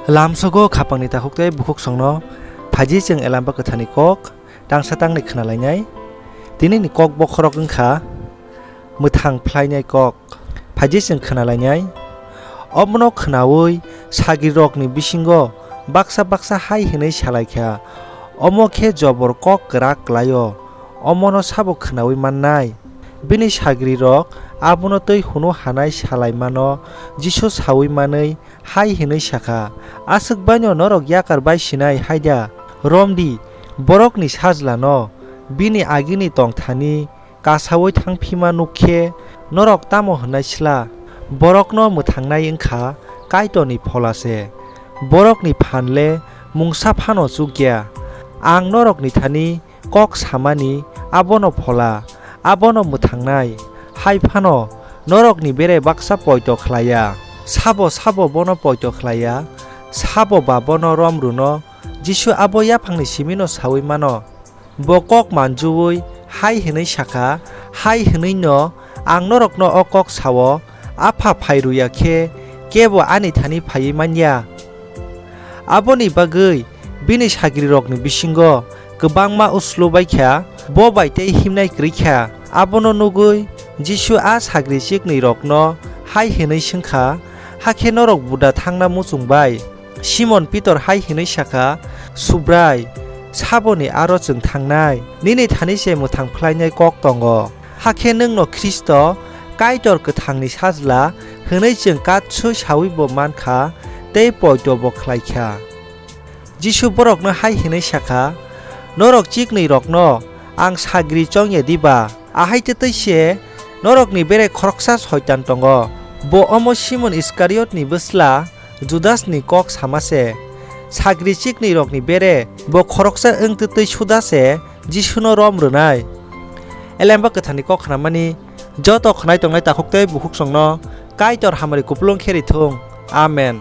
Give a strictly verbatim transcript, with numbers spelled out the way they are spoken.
Lamsogo khapangni takhuk tei bukhuksongno phaidi chwng Elamba Kwtharni kok tangsa tangni khwnalainai. Tinini kok bokhorok wngkha mwthang phlainai kok. Phaidi chwng khwnalainai. Omono khwnaui sagrirokni bisingo baksa baksa hai hwnwi salaikha, "Omo khe jobor kok kwrak klaio, omono sabo khwnaui mannai?" Bini sagrirok abono twi hunu hanai salaimano Jisu saui manwi hai hwnwi sakha, "Aswk baino norok yakar bai sinai hai da? Romdi, borokni Sajlano bini agini tongthani kasaui thangphima nuk khe norok tamo hwnnai sla? Borokno mwthangnai wngkha Kaitorni phola se. Borokni phan le mungsa phano chukya. Ang norokni thani kok samani abono phola, abono mwthangnai. Hai phano norokni bere baksa poito khlaiya. Sabo sabo bono poito khlaiya, sabo ba bono rom rwno." Jisu abo yaphangni simino saui mano. Bo kok manjuui hai hwnwi sakha, "Hai hwnwino ang norokno o kok sao, Apha phai rwya khe kebo ani thani phaiwi manya." Aboni bagwi bini sagrirokni bisingo kwbangma uslu bai kha, bo bai tei himnai kwrwi kha. Abono nugwi Jisu a sagri chiknwirokno hai hwnwi swngkha, "Hakhe norok buda thangna muchung bai?" Simon Pitor hai hwnwi sakha, "Subrai, saboni aro chwng thangnai? Nini thani se mwthang phlainai kok tongo. Hakhe nwngno Khristo, Kaitor kwthangni Sajla hwnwi chwng katswi saui bo man kha tei poito bo khlai kha." Jisu borokno hai hwnwi sakha, "Norok chiknwirokno ang sagri chong ya diba? Ahai twtwi se norokni bere khoroksa Soitan tongo. Bo omo Simon Iskariotni bwsla Judasni kok sama se. Sagri chiknwirokni bere bo khoroksa wng twtwi suda se Jisuno rom rwnai." Elemba Kwtharni kok khnamani joto khwnai tongnai takhuk tei bukhuksongno Kaitor hamari kupulung khe ri thung. Amen.